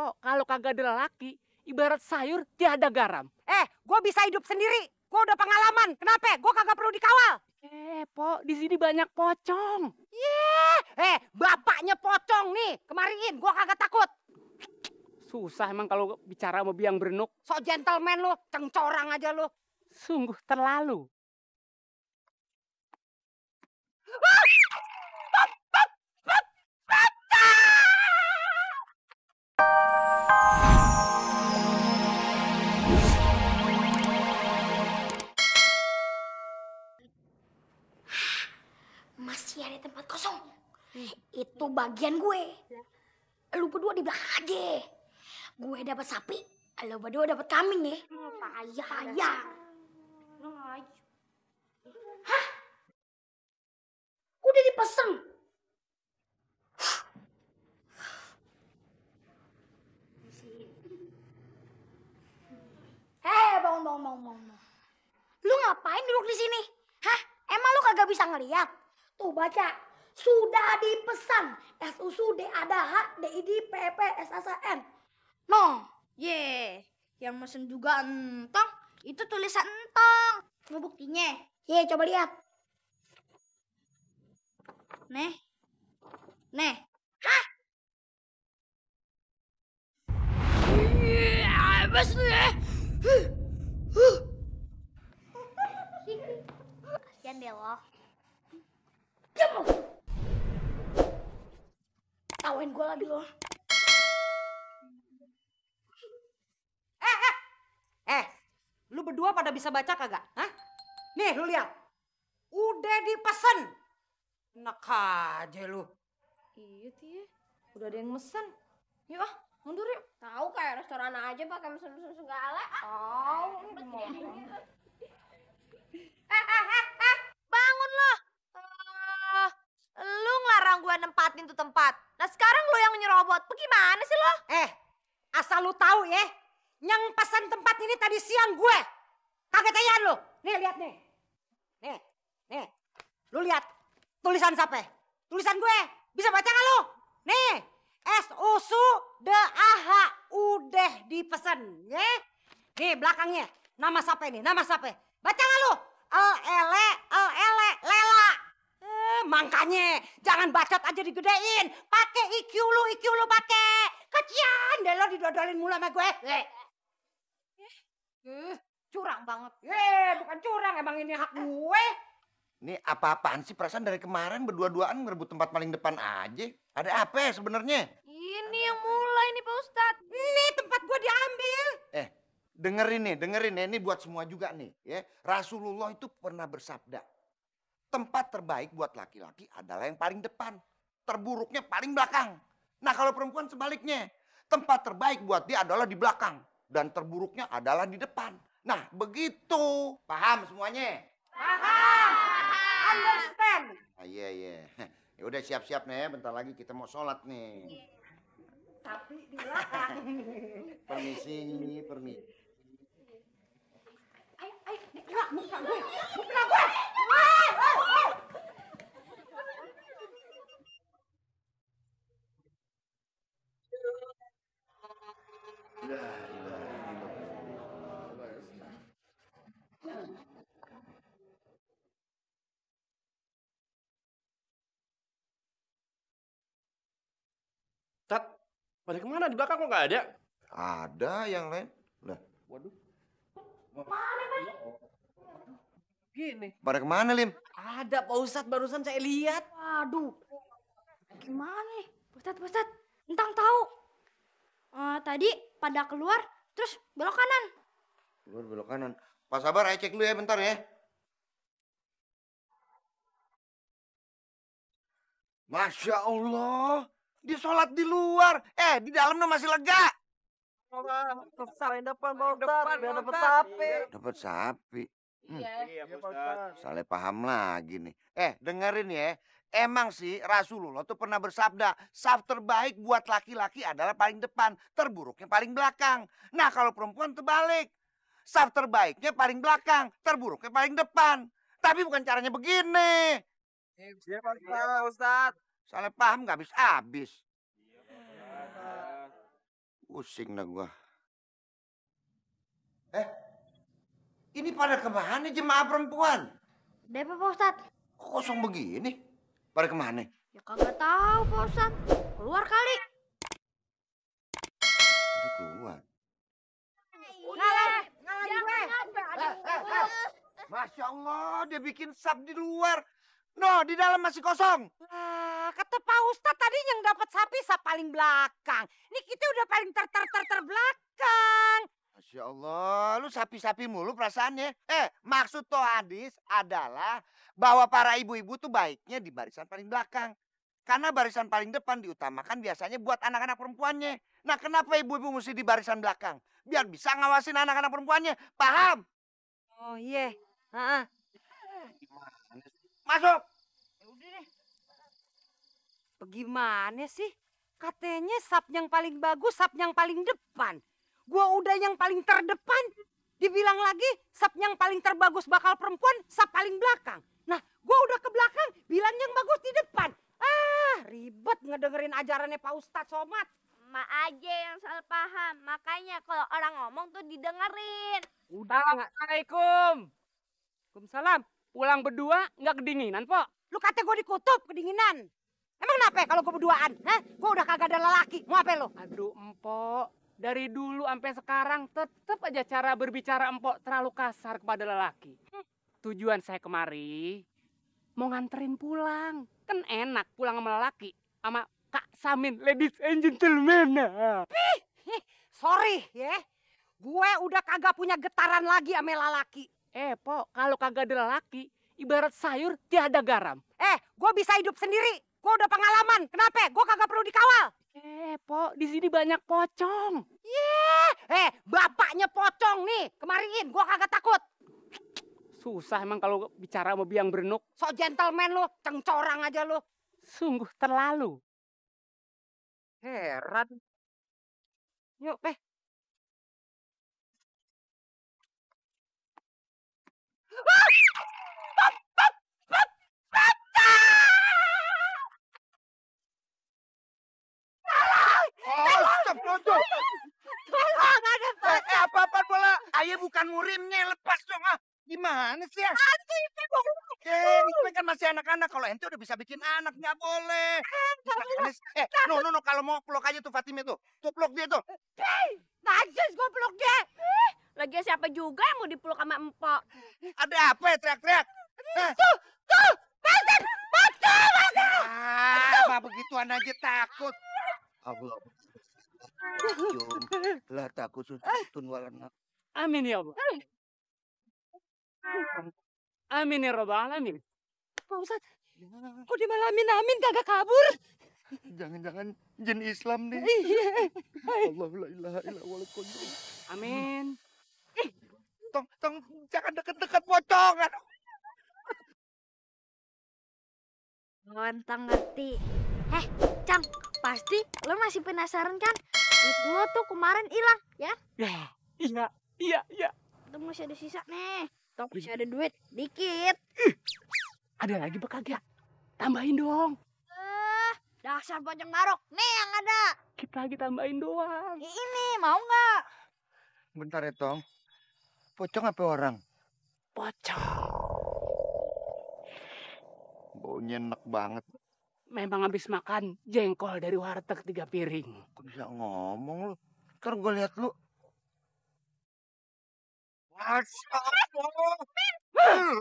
Po, kalau kagak ada laki, ibarat sayur tiada garam. Gue bisa hidup sendiri. Gue udah pengalaman. Kenapa? Gue kagak perlu dikawal. Po, di sini banyak pocong. Bapaknya pocong nih. Kemariin, gue kagak takut. Susah emang kalau bicara sama biang berenuk. So gentleman lu, cengcorang aja lu. Sungguh terlalu. Masih ada tempat kosong. Itu bagian gue. Lu berdua di belakang aja. Gue dapat sapi, lu berdua dapat kambing ya. Payah. Hah? Udah dipesen. Bangun. Lu ngapain duduk di sini? Hah? Emang lu kagak bisa ngeliat? Tuh baca, sudah dipesan. SUSUDADH DIDPPSSN. No, yang mesen juga entong. Itu tulisan entong. Mau buktinya? Coba lihat. Nih. Hah? Abis lu ya. Kasian deh lo. Diam lo. Tawain gue lagi lo. Lu berdua pada bisa baca kagak? Hah? Nih, lu lihat. Udah dipesen. Enak aja lu. Iya, Tia. Udah ada yang mesen. Yuk mundur yuk. Tahu kayak restoran aja pakai mesen segala. Bangun lo. Lu ngelarang gue nempatin tuh tempat. Nah sekarang lu yang nyerobot. Bagaimana sih lo? Asal lu tahu ya. Yang pesan tempat ini tadi siang gue. Kaget aja lu. Nih, lihat nih. Nih. Lu lihat. Tulisan siapa? Tulisan gue. Bisa baca nggak lu? Nih. SUSUDAH udah dipesan. Ya. Nih belakangnya. Nama siapa ini? Nama siapa? Baca nggak lu? Lela. Makanya jangan bacot aja digedein. Pakai IQ lu pakai. Kecian deh lo didodolin mulu sama gue. Curang banget. Bukan curang, emang ini hak gue. Ini apa-apaan sih, perasaan dari kemarin berdua-duaan ngerebut tempat paling depan aja. Ada apa ya sebenarnya? Ini yang mulai nih Pak Ustadz. Ini tempat gue diambil. Dengerin nih, ini buat semua juga nih ya. Rasulullah itu pernah bersabda, tempat terbaik buat laki-laki adalah yang paling depan, terburuknya paling belakang. Nah kalau perempuan sebaliknya, tempat terbaik buat dia adalah di belakang dan terburuknya adalah di depan. Nah begitu, paham semuanya? Paham. Understand. Iya. Ya udah siap-siap nih, bentar lagi kita mau sholat nih. Tapi di belakang. Permisi. Ayo, buka gue. Tat, pada kemana? Di belakang kok nggak ada? Ada yang lain. Lah, Waduh. Gini. pada kemana Lim? Ada Pak Ustadz barusan saya lihat. Waduh. Gimana nih? Ustadz. Entang tahu. Tadi pada keluar terus belok kanan. Keluar belok kanan. Pak Sabar, ayo cek dulu ya bentar ya. Masya Allah. Dia sholat di luar. Di dalamnya masih lega. Kesalahan depan Pak Ustadz. Biar dapat sapi. Dapat sapi. Iya, Pak Ustadz. Salah paham lagi nih. Dengerin ya. Emang sih Rasulullah tuh pernah bersabda, saf terbaik buat laki-laki adalah paling depan, terburuknya paling belakang. Nah kalau perempuan terbalik, saf terbaiknya paling belakang, terburuknya paling depan. Tapi bukan caranya begini. Iya, Pak Ustadz. Salah paham nggak habis-habis. Pusing dah gua. Ini pada kemana jemaah perempuan? Depa Pak Ustadz. Kok kosong begini? Pada kemana? Ya kagak tahu Pak Ustadz. Keluar kali. Udah keluar. Ngalahin gue. Masya Allah, dia bikin sub di luar. No, di dalam masih kosong. Kata Pak Ustadz tadi yang dapat sapi sap paling belakang. Ini kita udah paling terbelakang. Masya Allah, lu sapi-sapi mulu perasaannya. Maksud toh hadis adalah bahwa para ibu-ibu tuh baiknya di barisan paling belakang. Karena barisan paling depan diutamakan biasanya buat anak-anak perempuannya. Nah, kenapa ibu-ibu mesti di barisan belakang? Biar bisa ngawasin anak-anak perempuannya. Paham? Oh iya. Masuk. Bagaimana sih? Katanya sap yang paling bagus, sap yang paling depan. Gua udah yang paling terdepan. Dibilang lagi sap yang paling terbagus bakal perempuan, sap paling belakang. Nah, gua udah ke belakang, bilang yang bagus di depan. Ribet ngedengerin ajarannya Pak Ustadz Somad. Mak aja yang salah paham. Makanya kalau orang ngomong tuh didengerin. Udah, Assalamualaikum. Waalaikumsalam. Pulang berdua nggak kedinginan, Pok? Lu kata gua dikutup kedinginan. Emang kenapa kalau gua berduaan? Gua udah kagak ada lelaki. Mau apa lu? Aduh, Empok. Dari dulu sampai sekarang tetap aja cara berbicara Empok terlalu kasar kepada lelaki. Tujuan saya kemari mau nganterin pulang. Kan enak pulang sama lelaki. Sama Kak Samin, ladies and gentlemen. Sorry ya. Gue udah kagak punya getaran lagi sama lelaki. Pok, kalau kagak ada lelaki, ibarat sayur tiada garam. Gue bisa hidup sendiri. Gue udah pengalaman. Kenapa? Gue kagak perlu dikawal. Pok, di sini banyak pocong. Bapaknya pocong nih. Kemariin, gue kagak takut. Susah emang kalau bicara sama biang berenuk. So gentleman lu, cengcorang aja lu. Sungguh terlalu. Heran. Yuk, Tolong, ada apa-apa bola. Ayah bukan murimnya, lepas dong. Gimana sih ya? Ini kan masih anak-anak. Kalau ente udah bisa bikin anak, nggak boleh. No, kalau mau peluk aja tuh Fatime tuh. Tuh peluk dia tuh. najis gue peluk dia. Lagi siapa juga yang mau dipeluk sama empok? Ada apa ya teriak-teriak? Tuh, pocong. Apa begituan aja takut. Allah. Lah takut sun walana. Amin ya Allah. Amin ya Rabbal Alamin. Pak Ustadz, kok dimalamin amin kagak kabur? Jangan-jangan jin Islam nih. Allah la ilaha illallah. Amin. Tong jangan deket-deket pocong. Lontang ngerti. Cang, pasti lo masih penasaran kan? Duit lo tuh kemarin hilang, ya? Iya. Itu masih ada sisa nih. Tuh masih ada duit, dikit. Ada lagi apa kagak? Tambahin dong. Dasar pocong marok. Nih yang ada. Kita lagi tambahin doang. Ini, mau nggak? Bentar ya Tong. Pocong apa orang? Pocong. Baunya enak banget. Memang habis makan jengkol dari warteg 3 piring. Kok bisa ngomong lu? Ntar gue lihat lu. Masya Allah. Aduh,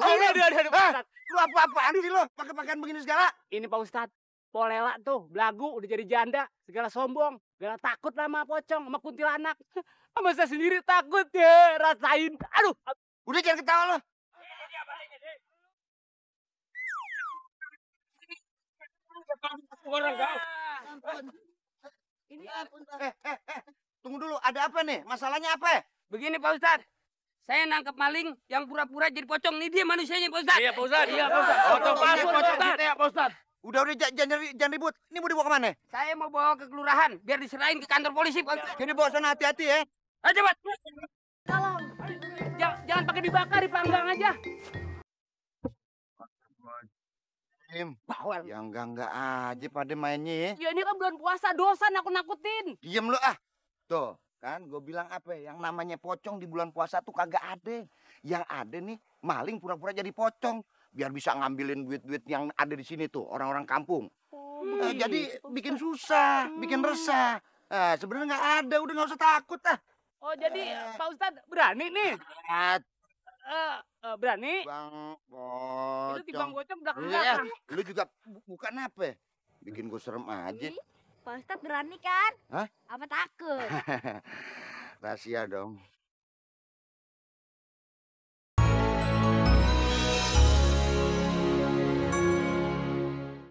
Ustadz. Lu apa-apaan sih lu? Pakai-pakaian begini segala. Ini Pak Ustadz. Polela tuh, belagu, udah jadi janda. Segala sombong. Segala takut lah sama pocong, sama kuntilanak. Sama saya sendiri takut ya. Rasain. Aduh. Udah jangan ketawa lu. Tunggu dulu, ada apa nih? Masalahnya apa? Begini Pak Ustadz. Saya nangkep maling yang pura-pura jadi pocong. Ini dia manusianya Pak Ustadz. Iya Pak Ustadz. Pak Ustadz. Udah, jangan ribut. Ini mau dibawa kemana? Saya mau bawa ke kelurahan biar diserahin ke kantor polisi Pak Ustadz. Jadi bawa sana hati-hati ya. Ayo cepat. Jangan pakai dibakar, dipanggang aja. Bawel. Ya enggak aja pada mainnya ya. Ya ini kan bulan puasa, dosa nakut-nakutin. Diem lu ah. Tuh, kan gue bilang apa ya? Yang namanya pocong di bulan puasa tuh kagak ada. Yang ada nih maling pura-pura jadi pocong biar bisa ngambilin duit-duit yang ada di sini tuh orang-orang kampung. Jadi bikin susah, bikin resah. Sebenarnya nggak ada, udah nggak usah takut ah. Oh, jadi Pak Ustadz berani nih? Berani? Bang Itu di Bang pocong. Pocong Iya, belakang. lu juga bukan apa ya? Bikin gue serem aja. Pak Ustadz berani kan? Hah? Apa takut? Rahasia dong.